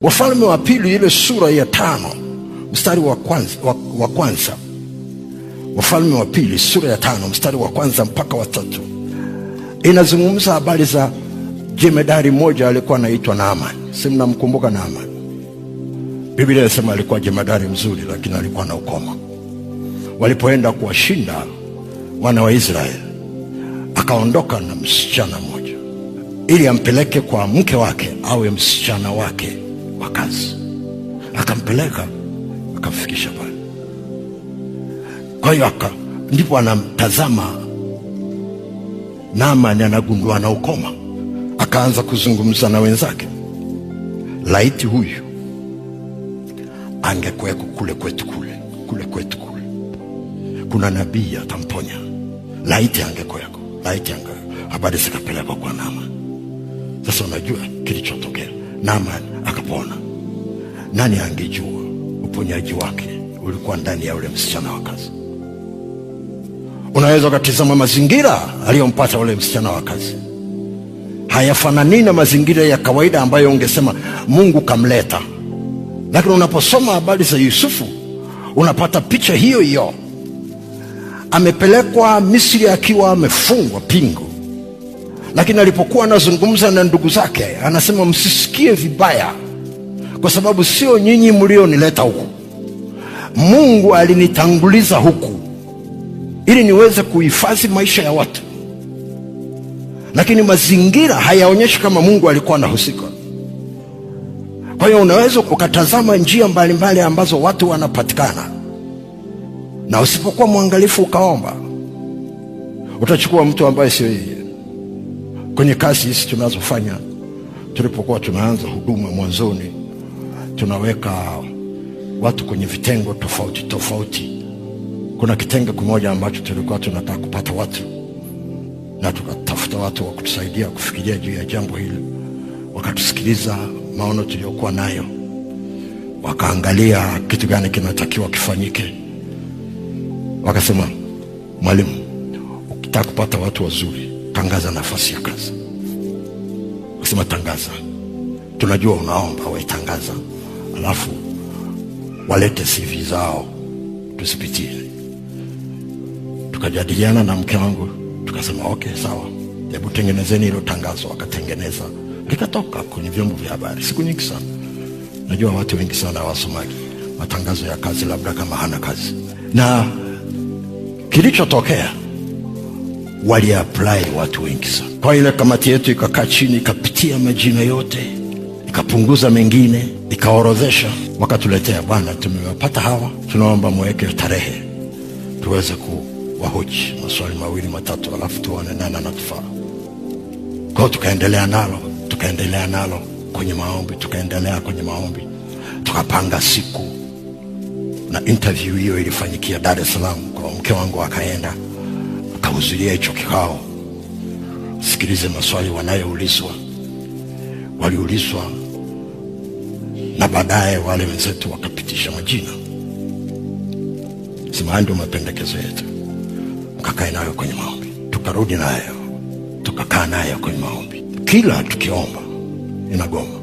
Wafalme wa Pili ile sura ya 5 mstari wa kwanza, wa kwanza. Wafalme wa Pili sura ya 5 mstari wa kwanza mpaka wa 3 inazungumza habari za jemedari mmoja alikuwa anaitwa Naaman. Si mnamkumbuka Naaman? Biblia inasema alikuwa jemedari mzuri, lakini alikuwa na ukoma. Walipoenda kuwashinda wana wa Israeli, akaondoka na msichana mmoja ili ampeleke kwa mke wake awe msichana wake wa kazi. Akampeleka, akamfikisha pale. Kwa hiyo ndipo anamtazama Naaman, anagundua na ukoma. Akaanza kuzungumza na wenzake, laiti huyu angekuweko kule kwetu kule, kule kwetu kule, kuna nabii atamponya. Laiti angekuweko, laiti angekuweko. Habari zikapelekwa kwa Naaman. Sasa unajua kilichotokea, Naaman akapona. Nani angejua uponyaji wake ulikuwa ndani ya yule msichana wa kazi? Unaweza ukatizama mazingira aliyompata yule msichana wa kazi, hayafanani na mazingira ya kawaida ambayo ungesema Mungu kamleta. Lakini unaposoma habari za Yusufu unapata picha hiyo hiyo. Amepelekwa Misri akiwa amefungwa pingu, lakini alipokuwa anazungumza na ndugu zake anasema, msisikie vibaya, kwa sababu sio nyinyi mlionileta huku. Mungu alinitanguliza huku ili niweze kuhifadhi maisha ya watu. Lakini mazingira hayaonyeshi kama Mungu alikuwa anahusika. Kwa hiyo unaweza ukatazama njia mbalimbali ambazo watu wanapatikana, na usipokuwa mwangalifu ukaomba, utachukua mtu ambaye sio yeye. Kwenye kazi hizi tunazofanya, tulipokuwa tunaanza huduma mwanzoni, tunaweka watu kwenye vitengo tofauti tofauti. Kuna kitengo kimoja ambacho tulikuwa tunataka kupata watu, na tukatafuta watu wa kutusaidia kufikiria juu ya jambo hili. Wakatusikiliza maono tuliyokuwa nayo, wakaangalia kitu gani kinatakiwa kifanyike. Wakasema, mwalimu, ukitaka kupata watu wazuri, tangaza nafasi ya kazi. Wakasema, tangaza, tunajua unaomba, wewe tangaza, alafu walete CV zao tuzipitie. Tukajadiliana na mke wangu, tukasema okay, sawa, hebu tengenezeni hilo tangazo. Wakatengeneza, likatoka kwenye vyombo vya habari siku nyingi sana. Najua watu wengi sana hawasomagi matangazo ya kazi, labda kama hana kazi. Na kilichotokea, wali-apply watu wengi sana. Kwa ile kamati yetu ikakaa chini, ikapitia majina yote, ikapunguza mengine, ikaorodhesha, wakatuletea, bwana, tumewapata hawa, tunaomba muweke tarehe tuweze kuwahoji maswali mawili matatu, alafu tuone nani anatufaa. Kwa hiyo tukaendelea nalo, tukaendelea nalo kwenye maombi, tukaendelea kwenye maombi, tukapanga siku, na interview hiyo ilifanyikia Dar es Salaam. Kwa mke wangu akaenda akahudhuria hicho kikao, sikilize maswali wanayoulizwa. Waliulizwa na baadaye wale wenzetu wakapitisha majina, sema haya ndio mapendekezo yetu, mkakae nayo kwenye maombi. Tukarudi nayo, tukakaa nayo kwenye maombi. Kila tukiomba inagoma,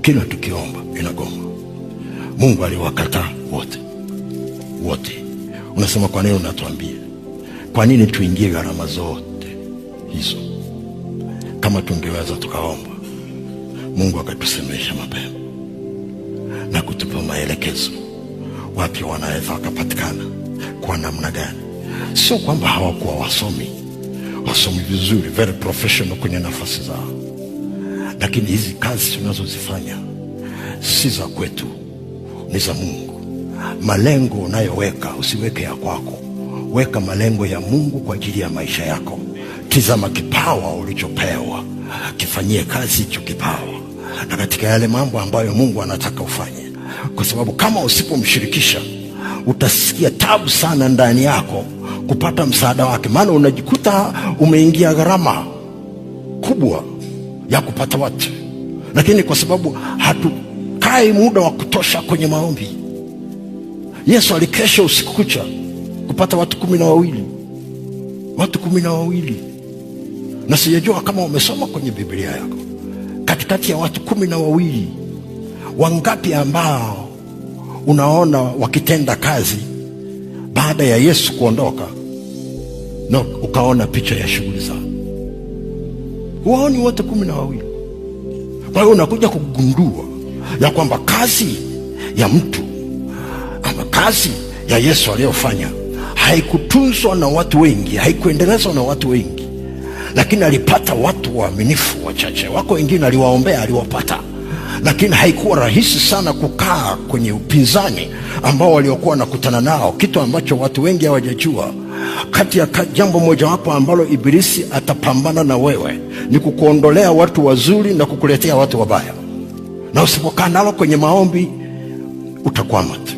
kila tukiomba inagoma. Mungu aliwakataa wote wote. Unasema, kwa nini unatuambia? Kwa nini tuingie gharama zote hizo kama tungeweza tukaomba Mungu akatusemesha mapema na kutupa maelekezo wapi wanaweza wakapatikana kwa namna gani? Sio kwamba hawakuwa wasomi, wasomi vizuri, very professional kwenye nafasi zao, lakini hizi kazi tunazozifanya si za kwetu, ni za Mungu. Malengo unayoweka usiweke ya kwako, weka malengo ya Mungu kwa ajili ya maisha yako. Tizama kipawa ulichopewa, kifanyie kazi hicho kipawa, na katika yale mambo ambayo Mungu anataka ufanye, kwa sababu kama usipomshirikisha utasikia tabu sana ndani yako kupata msaada wake, maana unajikuta umeingia gharama kubwa ya kupata watu, lakini kwa sababu hatukai muda wa kutosha kwenye maombi. Yesu alikesha usiku kucha kupata watu 12, watu 12. Na sijajua kama umesoma kwenye Biblia yako, katika Katikati ya watu 12, wangapi ambao unaona wakitenda kazi baada ya Yesu kuondoka na ukaona picha ya shughuli zao? Huwaoni wote 12. Kwa hiyo unakuja kugundua ya kwamba kazi ya mtu ama kazi ya Yesu aliyofanya haikutunzwa na watu wengi, haikuendelezwa na watu wengi, lakini alipata watu waaminifu wachache. Wako wengine aliwaombea, aliwapata, lakini haikuwa rahisi sana kukaa kwenye upinzani ambao waliokuwa wanakutana nao, kitu ambacho watu wengi hawajajua. Kati ya jambo mojawapo ambalo Ibilisi atapambana na wewe ni kukuondolea watu wazuri na kukuletea watu wabaya, na usipokaa nalo kwenye maombi utakwama tu.